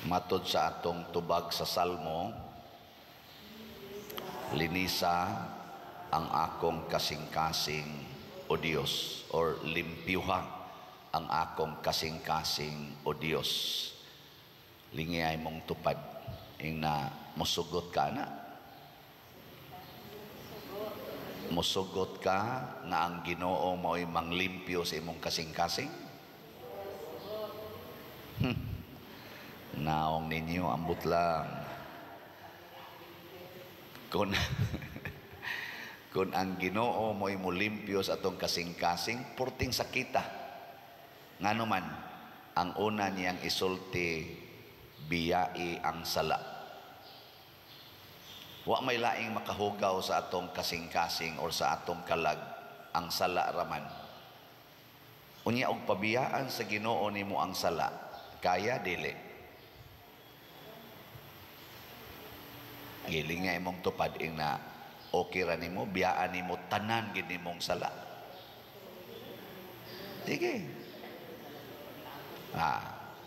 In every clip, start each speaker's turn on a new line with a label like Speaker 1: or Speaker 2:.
Speaker 1: Matod sa atong tubag sa Salmo, "Linisa ang akong kasing-kasing, O Dios," or "Limpyuha ang akong kasing-kasing, O Dios." Lingiyay mong tupad ing na musugot ka na. Musugot ka nga ang Ginoo mao'y manglimpyo sa imong kasing-kasing? Naong ninyo, ambot lang. Kung ang Ginoo mo'y mulimpyo sa atong kasing-kasing, purting sakita. Ngano man, ang una niyang isulti, "Biyai ang sala." Wa may laing makahugaw sa atong kasing-kasing or sa atong kalag, ang sala raman. Unya og pabiyaan sa Ginoo nimo ang sala, kaya dili? Giling nga imong tupad ing na okay ra nimo, biyaan nimo tanan gid nimong sala. Sige.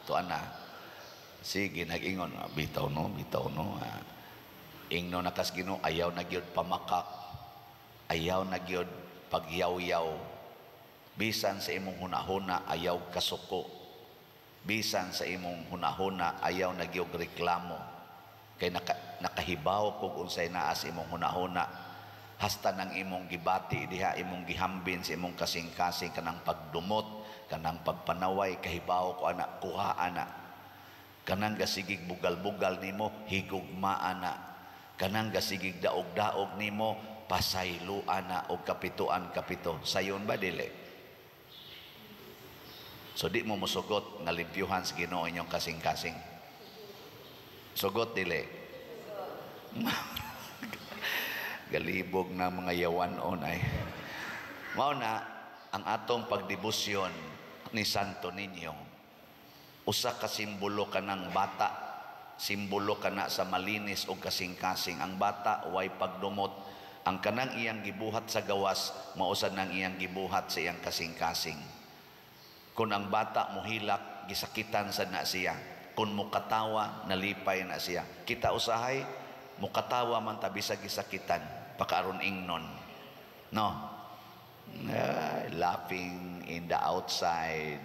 Speaker 1: Tuan na. Sige, nag-ingon, bitaw no, bitaw no. Ingno na kas Ginoo, ayaw na gyud pamakak. Ayaw na gyud pagyaw-yaw. Bisan sa imong hunahuna, ayaw kasuko. Bisan sa imong hunahuna, ayaw na gyud reklamo. Kay nakahibaw kog unsay naa sa imong hunahuna. Hasta nang imong gibati diha, imong gihambin sa imong kasing-kasing, kanang pagdumot, kanang pagpanaway, kahibaw ko ana, kuha ana. Kanang gasigig bugal-bugal nimo, higugma ana. Kanang gasigig daog-daog nimo, pasaylo ana og kapituan kapito. Sayon ba dili? So di mo musugot nga limpyuhan sa Ginoo inyong kasing-kasing? Sugot dili? Galibog na mga yawan-on ay. Mao na ang atong pagdebosyon ni Santo Niño. Usa ka simbolo kanang bata, simbolo kana sa malinis og kasing-kasing. Ang bata way pagdumot. Ang kanang iyang gibuhat sa gawas, mao sad nang iyang gibuhat sa iyang kasing-kasing. Kung ang bata mohilak, gisakitan sad na siya. Kung mukatawa, nalipay na siya. Kita usahay, mukatawa man ta bisag gisakitan, pakaron ingnon. No? Laughing in the outside,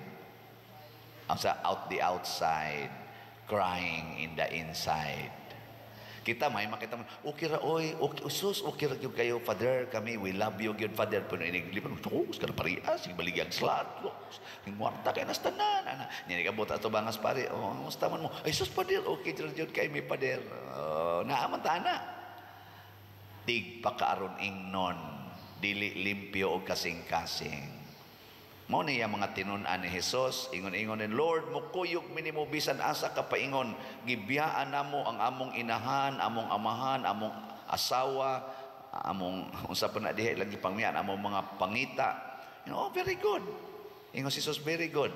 Speaker 1: sa out the outside, crying in the inside. Kita may makita mo, okay ra oy, okay, sus, okay ra gyud kayo, Father, kami, we love you gyud, Father. Pero iniglipan, sus, kana parehas, sige baligyag slat, muwarta kay nas tanan, ana. Niya nikabot ato bangas pare, oh, musta man mo? Ay sus, Father, okay ra gyud kay mi, Father. Oh, naa man ta ana. Tig pakaaron ingnon, dili limpyo og kasing-kasing. Mao niya mga tinun-an ni Hesus, ingon-ingon ni Lord, mukuyog mi nimo bisan asa ka paingon, gibiyaan namo ang among inahan, among amahan, among asawa, among unsa pa na diha ilang gipangmiyan, among mga pangita. You know, oh, very good. Ingon si Jesus, very good.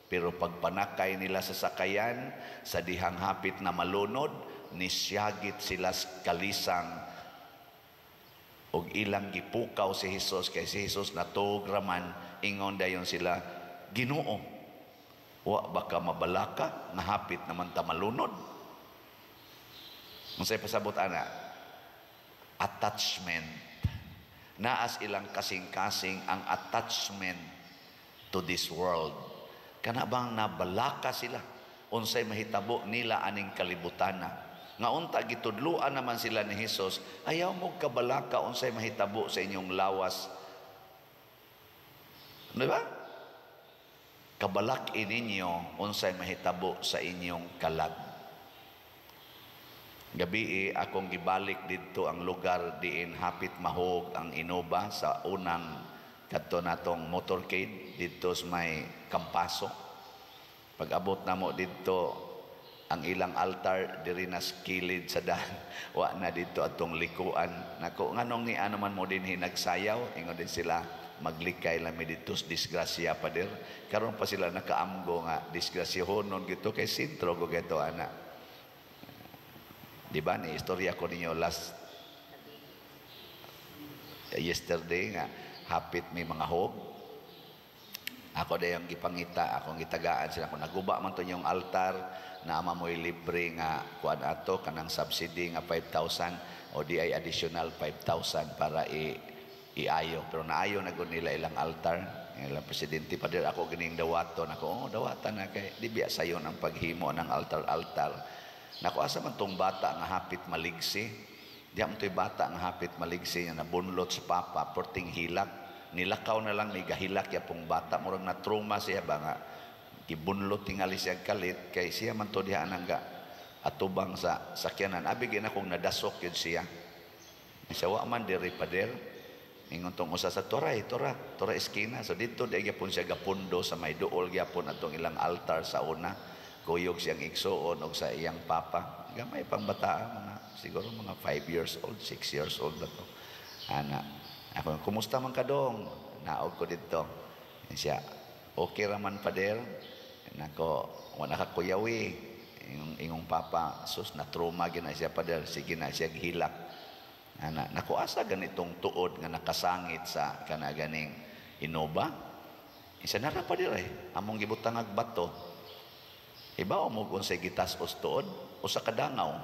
Speaker 1: Pero pagpanakay nila sa sakayan, sa dihang hapit na malunod, nisyagit sila sa kalisang og ilang gipukaw si Hesus, kay si Hesus natuog raman. Ingon dayon sila, "Ginoo, wa ba ka mabalaka nga hapit naman ta malunod?" Unsay pasabot ana? Attachment. Naas ilang kasing-kasing ang attachment to this world. Kana bang nabalaka sila unsay mahitabo nila aning kalibutana? Nga unta gitudluan naman sila ni Hesus, ayaw mo kabalaka unsay mahitabo sa inyong lawas. Di ba? Kabalak-i ninyo unsay mahitabo sa inyong kalag. Gabi akong gibalik didto ang lugar diin hapit mahog ang Innova sa unang kadto natong motorcade didto sa may Kampaso. Pag-abot namo didto, ang ilang altar diri na kilid sa daan. Wa na didto atong likuan. Nako, nganong ni ano man mo dinhi nagsayaw? Ingon din sila, maglikay lang mi didto sa disgrasya, pader. Karon pa sila nakaamgo nga disgrasyahonon gito kay sentro go gito ana. Di ba ni istorya ko ninyo last yesterday nga hapit may mga hog. Ako dayong gipangita, akong gitagaan sila kung naguba man to yung altar, naa mo'y libre nga kuan ato kanang subsidy nga 5,000 o di ay additional 5,000 para i iayo, pero naayo na gud nila ilang altar, ilang presidente. "Pader, ako gining dawaton." Ako, "Oh, dawatan na kay di biya sayon ang paghimo ng altar altar." Nako, asa man tong bata nga hapit maligsi? Di man to'y bata nga hapit maligsi nga nabunlot sa papa, perting hilak. Nilakaw na lang ni gahilak ya pong bata, murag na trauma siya ba nga gibunlot tingali siya kalit kay siya man to diha nang atubang sa sakyanan. Abi gyud akong nadasok yun siya. Siya, "Wa man diri, pader." Ingon tong usa sa toray, tora, tora eskina. So dito di gyapon siya gapundo sa may duol gyapon atong ilang altar sa una. Kuyog siyang igsuon og sa iyang papa. Gamay pang bata, mga siguro mga 5 years old, 6 years old ba to. Ana, ako, "Kumusta man ka dong? Naog ko dito." Siya, "Okay raman, pader." Nako, "Wala ka kuyawi." Ingong, ingong papa, "Sus, na trauma gina siya, pader. Sige na siya gihilak." Ana, nako, asa ganitong tuod nga nakasangit sa kana ganing Innova? Isa nara pa dire, among gibutang ag bato. Ibaw mo kung say gitas-os tuod, usa ka dangaw.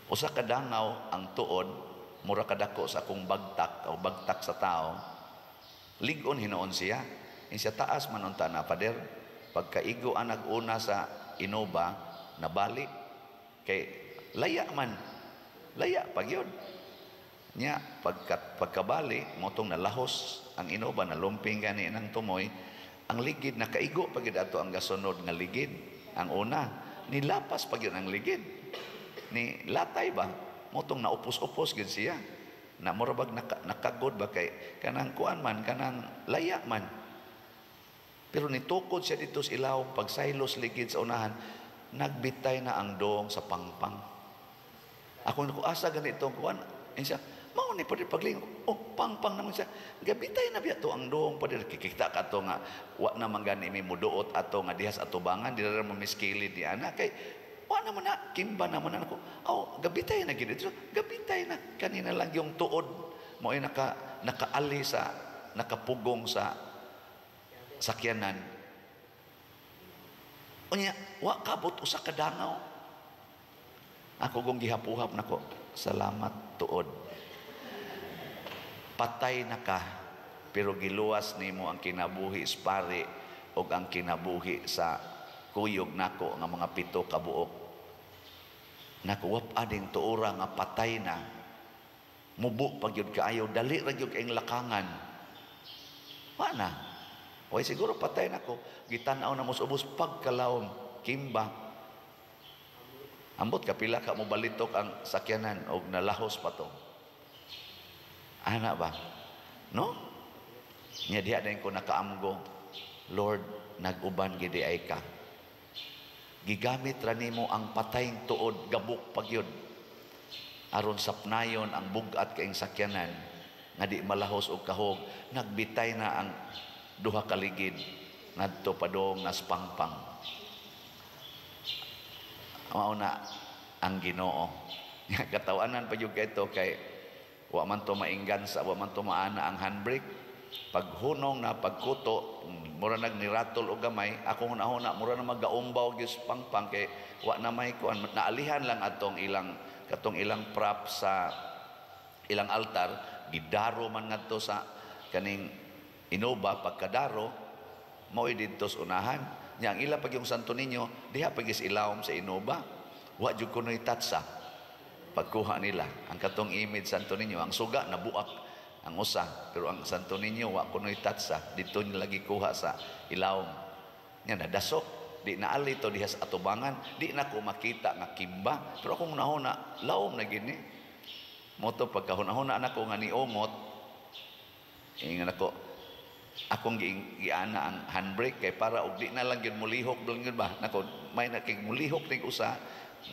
Speaker 1: Usa ka dangaw ang tuod, mura kadako sa akong bagtak o bagtak sa tao. Lig-on hinuon siya. Insa taas man unta na, pader. Pagkaigo ang nag-una sa Innova, nabali. Kay laya man. Laya pag yun. Nya, pagkabali, motong nalahos ang Innova, nalumping gani ng tumoy, ang ligid, nakaigo pag yun ato ang gasunod nga ligid. Ang una, nilapas pag yun ang ligid. Ni latay ba? Motong naupos-upos gyud siya. Na mura bag nakagod ba kay kanang kuan man, kanang laya man. Pero nitukod siya dito sa ilaw, pag silos ligid sa unahan, nagbitay na ang dong sa pangpang. Ako nako, "Asa ganito kuan?" Eh siya, "Mao ni, pader." Paglingon, oh, pangpang naman siya. Gabitay na biya to ang dong, pader. Kikita ka to nga wa naman gani mi muduot ato nga dihas atubangan, di ra mo miskili di ana kay wa naman na kimba naman na ako. Oh, gabitay na gid ito. Gabitay na kanina lang yung tuod mo ay nakaali sa nakapugong sa sakyanan. Unya, wa kabot usa ka dangaw. Ako kong gihapuhap nako, "Salamat, tuod. Patay na ka, pero giluwas nimo ang kinabuhi sa pari ug ang kinabuhi sa kuyog nako nga mga 7 ka buok." Nako, wap ading tuora nga patay na. Mubo pag yun kaayo, dali ra gyud kaayong lakangan. Wa na. Oy, siguro patay na ko. Gitan-aw na mo sa ubos pagkalawom, kimba. Ambot kapila ka mo balitok ang sakyanan og nalahos pa to. Ana ba? No? Nya diha din ko nakaamgo. Lord, nag-uban gidi ay ka. Gigamit ra nimo ang patayng tuod, gabok pagyud. Aron sapnayon ang bug-at kaing sakyanan nga di malahos og kahog, nagbitay na ang duha ka ligid ngadto padong nas pangpang. Mao na ang Ginoo. Katawanan pa jud kay kay wa man to mainggan sa wa man to maana ang handbrake. Paghunong na pagkuto, mura nag niratol og gamay. Akong hunahuna mura na magaumbaw gyud sa pangpang kay wa na may kuan, naalihan lang atong ilang katong ilang prop sa ilang altar, gidaro man ngadto sa kaning Innova. Pagkadaro mao didto sa unahan nya ang ila pag yung Santo Niño diha pag is ilawom sa Innova, wa jud kunoy tatsa. Pagkuha nila ang katong image Santo Niño, ang suga nabuak ang usa, pero ang Santo Niño wa kunoy tatsa, dito nila gikuha sa ilawom nya nadasok, di naali to diha sa atubangan, di na ko makita nga kimba, pero akong nahuna lawom na gini mo to. Pagkahuna-huna nako nga niungot, ingon ako, akong giana ang handbrake kay para og di na lang gyud mulihok lang gyud ba. Nako, may na kay mulihok ning usa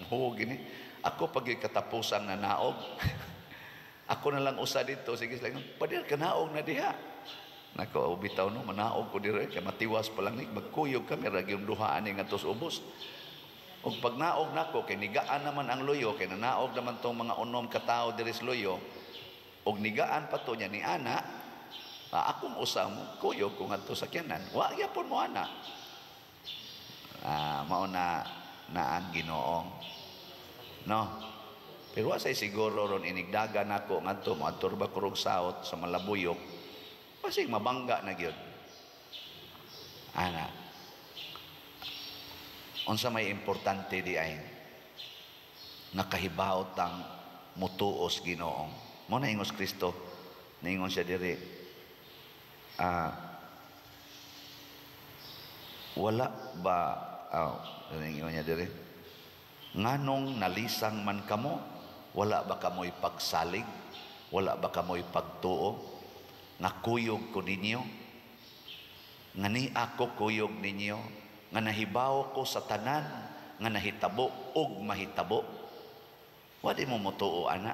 Speaker 1: ho gini ako pag katapusang nanaog. Ako na lang usa dito, sige sila, "Pader, kanaog na diha." Nako, bitaw no, manaog ko dire kay matiwas pa lang ni magkuyog kami ra gyud duha ani ngadto sa ubos. Ug pag naog nako kay nigaan naman ang luyo kay nanaog naman tong mga 6 ka tawo diri sa luyo ug nigaan pa to niya ni ana. Ah, akong usa mo kuyog ko ngadto sa sakyanan. Wa gyapon mo ana. Ah, mao na na ang Ginoo. No. Pero wa say siguro ron inigdaga nako ngadto moadto ba kurog south sa Malabuyok. Basig mabangga na gyud. Ana. Unsa may importante di ay nakahibaw tang mutuos Ginoo. Mo na ingos Kristo, niingon siya diri, wala ba, ingon niya diri, nganong nalisang man kamo? Wala ba kamoy pagsalig? Wala ba kamoy pagtuo nga kuyog ko ninyo, nga ni ako kuyog ninyo, nga nahibaw ko sa tanan nga nahitabo ug mahitabo? Wa di mo motuo ana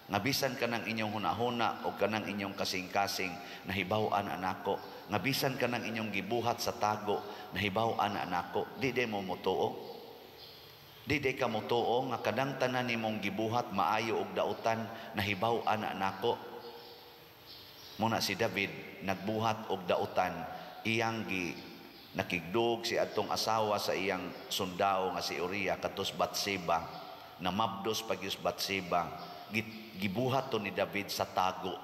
Speaker 1: nga bisan kanang inyong hunahuna o kanang inyong kasing-kasing, nahibaw-an nako, nga bisan kanang inyong gibuhat sa tago, nahibaw-an nako? Di mo motuo? Di ka motuo nga kanang tanan nimong gibuhat, maayo og dautan, nahibaw-an nako? Muna si David nagbuhat og dautan, iyang gi nakigdug si atong asawa sa iyang sundao nga si Uriah, katos Batseba, namabdos pagyus Batseba. Gibuhat to ni David sa tago.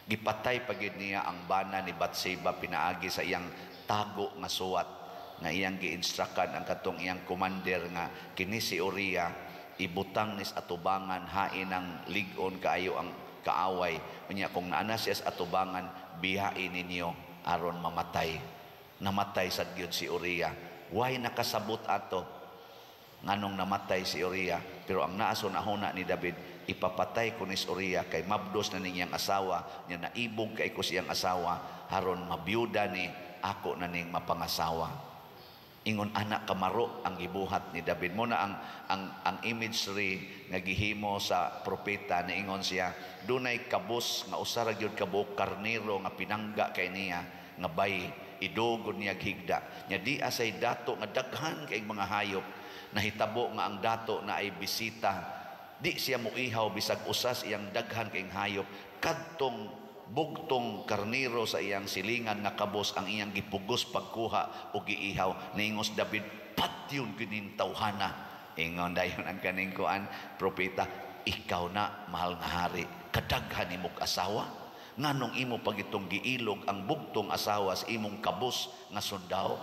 Speaker 1: Gipatay pagyud niya ang bana ni Batseba pinaagi sa iyang tago nga suwat nga iyang giinstructan ang katong iyang commander nga kini si Uriah ibutang nis atubangan, hain ang lig-on kaayo ang kaaway. Unya kung naana siya sa atubangan, bihain ninyo aron mamatay. Namatay sad gyud si Uriah. Why nakasabot ato nganong namatay si Uriah? Pero ang naason ahuna ni David, ipapatay ko ni Uriah kay mabdos na niyang asawa niya, naibog kay ko siyang asawa, haron mabiyuda ni ako na ning mapangasawa. Ingon anak kamaro ang gibuhat ni David. Mo na ang imagery nga gihimo sa propeta, niingon siya dunay kabus nga usa ra gyud ka buok karnero nga pinangga kay niya nga bay idugod niya higda nya. Di asay dato nga daghan kay mga hayop. Nahitabo nga ang dato na ay bisita, di siya moihaw bisag usas iyang daghan kay hayop. Kadtong bugtong karnero sa iyang silingan nga kabos ang iyang gipugos pagkuha o giihaw. Niingos David, "Patyon kining tawhana." Ingon dayon ang kaning kuan propeta, "Ikaw na, mahal nga hari, kadaghan imong asawa, nganong imo pagitong giilog ang bugtong asawa sa imong kabos nga sundao?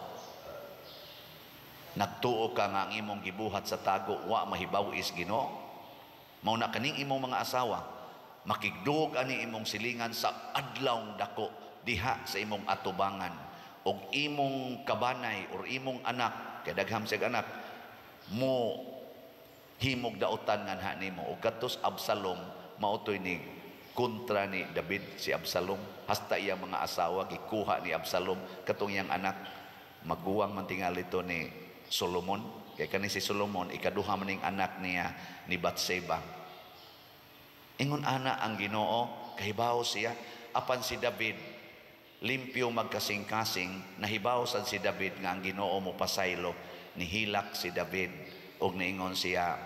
Speaker 1: Nagtuo ka nga ang imong gibuhat sa tago wa mahibaw is Ginoo? Mao na kaning imong mga asawa makigduog ani imong silingan sa adlawng dako diha sa imong atubangan, og imong kabanay or imong anak, kay dagham siya anak, mo himog dautan nganha nimo." Og katos Absalom, maotoy ni kontra ni David si Absalom, hasta iyang mga asawa gikuha ni Absalom. Katong iyang anak, maguwang man tingali to ni Solomon, kay kani si Solomon ikaduha man ning anak niya ni Batseba. Ingon ana ang Ginoo, kahibaw siya. Apan si David limpyo magkasing-kasing, nahibaw sad si David nga ang Ginoo mo pasaylo. Nihilak si David og niingon siya,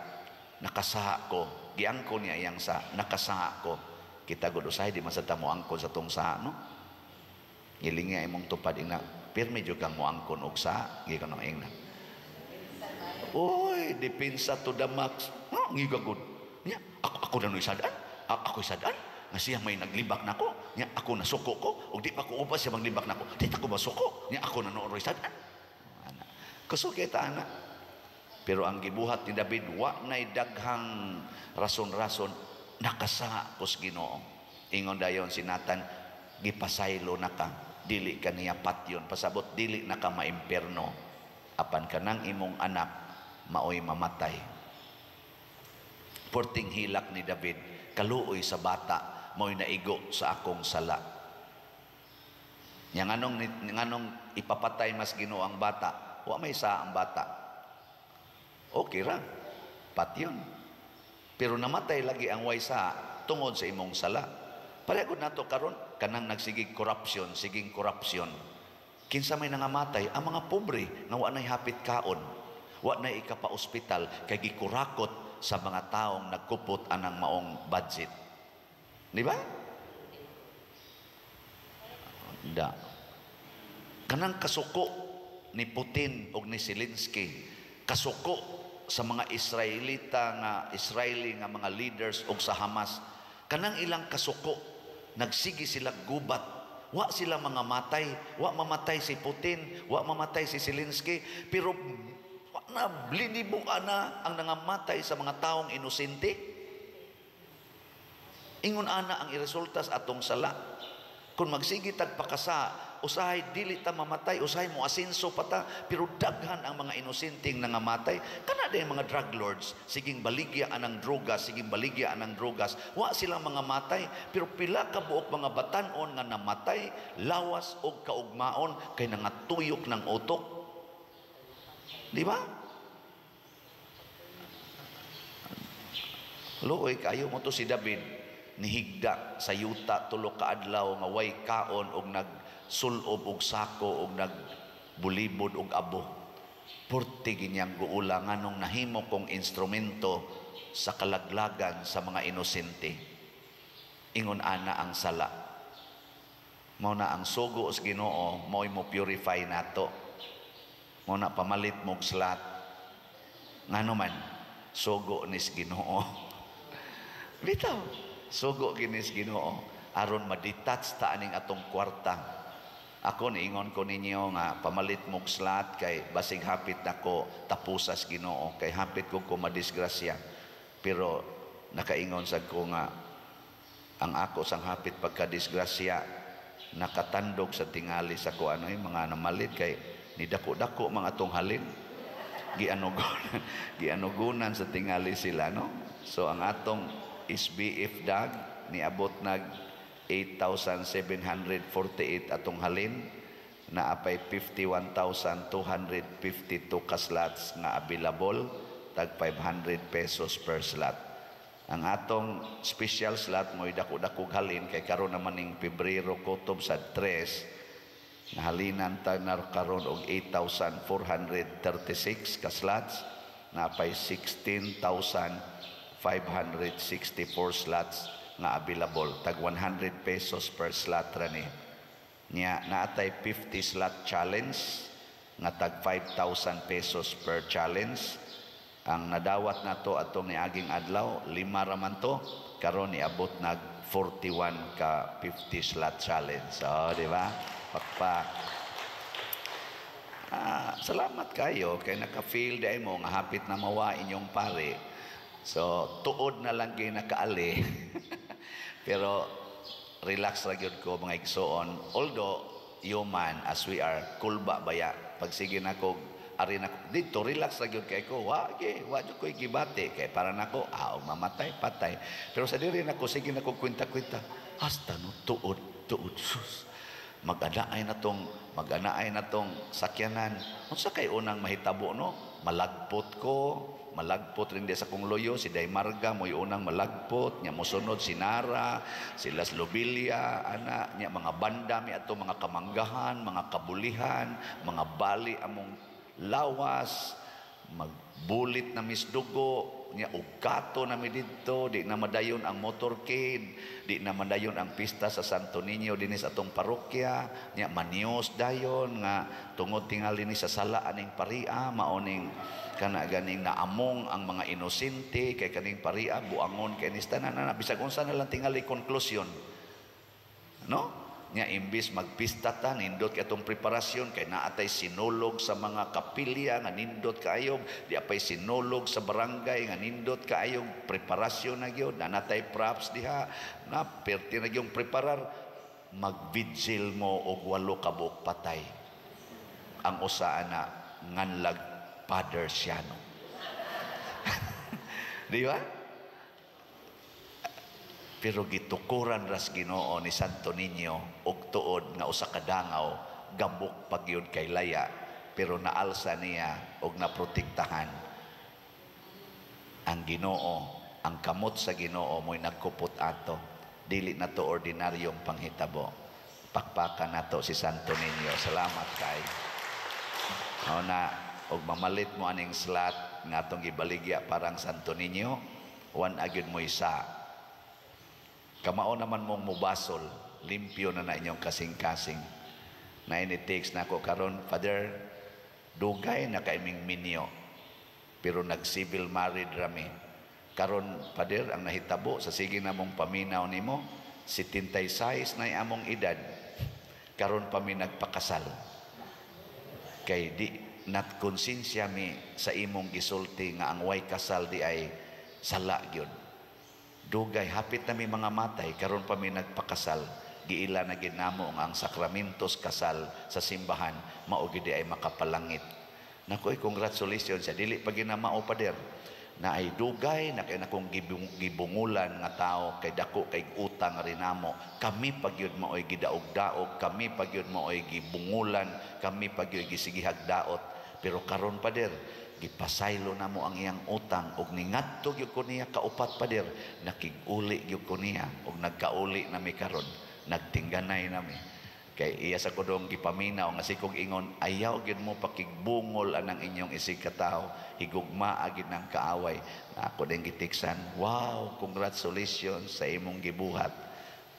Speaker 1: "Nakasaha ko." Giangkon niya iyang sa, "Nakasaha ko." Kita gud usahay di man sad ta moangkon sa tong saha, no? Gilingi imong tupad, ingna, "Pirmi jud kang moangkon og saha." Gikan ingna, "Oy, depensa to the max." No, ngiga gud. Nya, ako na no'y sadaan. Ako'y sadaan. Nga siya may naglibak nako. Nya, ako nasuko ko. Ug di pa ko upas siya maglibak nako. Di ta ko masuko. Nya, ako na noon sadaan. Ana. Kusog kita ana. Pero ang gibuhat ni David, wa na'y daghang rason-rason, nakasaha kos Ginoo. Ingon dayon si Nathan, "Gipasaylo na ka, dili ka niya patyon, pasabot dili na ka maimperno. Apan kanang imong anak maoy mamatay." Porting hilak ni David, kaluoy sa bata, maoy naigo sa akong sala. Nya nganong ipapatay mas Ginoo ang bata? Wa may sa ang bata. Okay ra, patyon. Pero namatay lagi ang way sa tungod sa imong sala. Pareho nato karon, kanang nagsigig corruption, siging corruption. Kinsa may nangamatay? Ang mga pobre nga wa nay hapit kaon, wa nay ikapa-ospital kay gikurakot sa mga taong nagkupot anang maong budget. Di ba? Da. Kanang kasuko ni Putin og ni Zelensky, kasuko sa mga Israelita nga Israeli nga mga leaders og sa Hamas, kanang ilang kasuko, nagsige sila gubat. Wa sila mga matay, wa mamatay si Putin, wa mamatay si Zelensky, pero wa na linibo na ang nangamatay sa mga taong inosente. Ingon ana ang iresulta sa atong sala. Kung magsige tag pakasa, usahay dili ta mamatay, usahay mo asenso pa ta, pero daghan ang mga inosenteng nangamatay. Kana din mga drug lords, siging baligya anang drogas, siging baligya anang drogas. Wa sila mga matay, pero pila ka buok mga batanon nga namatay, lawas og kaugmaon kay nangatuyok ng utok. Di ba? Luoy kayo mo to si David nihigda sa yuta tulo ka adlaw nga way kaon og nagsulob og sako og nagbulibod og abo. Purti ginyang guula nganong nahimo kong instrumento sa kalaglagan sa mga inosente. Ingon ana ang sala. Mao na ang sugo sa Ginoo mao'y mo purify nato. Mao na pamalit mog slat. Ngano man sugo nis Ginoo. Bitaw. Sugo ginis Ginoo aron ma-detach ta aning atong kwarta. Ako niingon ko ninyo nga pamalit mog slat kay basig hapit nako tapusas Ginoo kay hapit ko ko madisgrasya. Pero nakaingon sad ko nga ang ako sang hapit pagkadisgrasya nakatandog sa tingali sa ko ano yung mga namalit kay nidako-dako mga atong halin. Gianugunan, gianugunan sa tingali sila, no? So ang atong SBF dag niabot nag 8,748 atong halin, naapay 51,252 ka slots nga available, tag 500 pesos per slot. Ang atong special slot mo'y dako-dakog halin kay karon naman ning Pebrero kutob sa 3, nahalinan ta na karon og 8,436 ka slots, naapay 16,564 slots nga available, tag 100 pesos per slot ra ni. Nya naatay 50 slot challenge nga tag 5,000 pesos per challenge. Ang nadawat nato atong niaging adlaw, 5 ra man to, karon niabot nag 41 ka 50 slot challenge. So, di ba? Pakpak. Salamat kayo kay naka-feel dai mo nga hapit na mawa inyong pare. So, tuod na lang kayo nakaali. Pero, relax ra gyud ko mga igsoon. Although, human as we are, kulba baya. Pag sige na ko, ari na ko, dito, relax ra gyud kay ko. Wa, ge, wa gyud ko'y gibati. Kay para nako, mamatay, patay. Pero sa diri nako, sige na ko kwenta-kwenta. Hasta no, tuod, tuod, sus. Mag-anaay na tong sakyanan. Unsa kay unang mahitabo, no? Malagpot ko, malagpot rin di sa kong loyo, si Day Marga mo'y unang malagpot, nya mosunod si Nara, si Las Lobilia, ana, nya mga banda mi ato mga kamanggahan, mga kabulihan, mga bali among lawas, magbulit na misdugo, nya ugato na mi didto, di na madayon ang motorcade, di na madayon ang pista sa Santo Niño dinhi sa atong parokya, nya manios dayon nga tungod tingali ni sa sala aning paria, maoning kana ganing naamong ang mga inosente kay kaning paria buangon kay ni tanan na bisag unsa na lang tingali konklusyon, no? Nya imbis magpista ta nindot kay atong preparasyon kay naatay sinulog sa mga kapilya nga nindot kaayo, di apay sinulog sa barangay nga nindot kaayo preparasyon na gyud, nanatay props diha na perti na gyud preparar, mag-vigil mo og 8 ka buok patay. Ang usa ana nganlag Father Siano. Di ba? Pero gitukuran ras Ginoo ni Santo Niño og tuod nga usa ka dangaw gabok pagyud kay laya, pero naalsa niya og naprotektahan ang Ginoo. Ang kamot sa Ginoo mo'y nagkupot ato, dili na to ordinaryong panghitabo. Pakpakan nato si Santo Niño. Salamat kay. Mao na og mamalit mo aning slot nga atong gibaligya parang Santo Niño, wan agyud mo isa. Kamao naman mong mubasol. Limpyo na na inyong kasing-kasing. Na text nako karon, "Father, dugay na kay ming minyo. Pero nag-civil married rami. Karon, Father, ang nahitabo sa sige namong paminaw nimo, 76 na among edad. Karon pa mi nagpakasal. Kay di nat konsensya mi sa imong gisulti nga ang way kasal di ay sala gyud. Dugay hapit na mi mga matay, karon pa mi nagpakasal. Giila na gid namo nga ang sakramentos kasal sa simbahan mao gid ay makapalangit." Nakoy, congratulations siya. Dili pa ginamao, Pader, na ay dugay na kay nakong gibungulan nga tao kay dako kay utang rin namo. Kami pa gyud maoy gidaog-daog, kami pa gyud maoy gibungulan, kami pa gyud gisigihag daot. Pero karon, Pader, gipasaylo namo ang iyang utang ug ningadto gyud ko niya kaupat, Pader, nakig-uli gyud ko niya ug nagkauli nami karon, nagtingganay nami." Kay iya sa kudong gipaminaw nga sikog ingon, "Ayaw gyud mo pakigbungol anang inyong isig katawo, higugmaa gyud ng kaaway." Na ako din gitiksan, "Wow, congratulations sa imong gibuhat.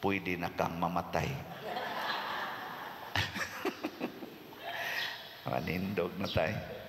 Speaker 1: Pwede na kang mamatay." Manindog na tayo.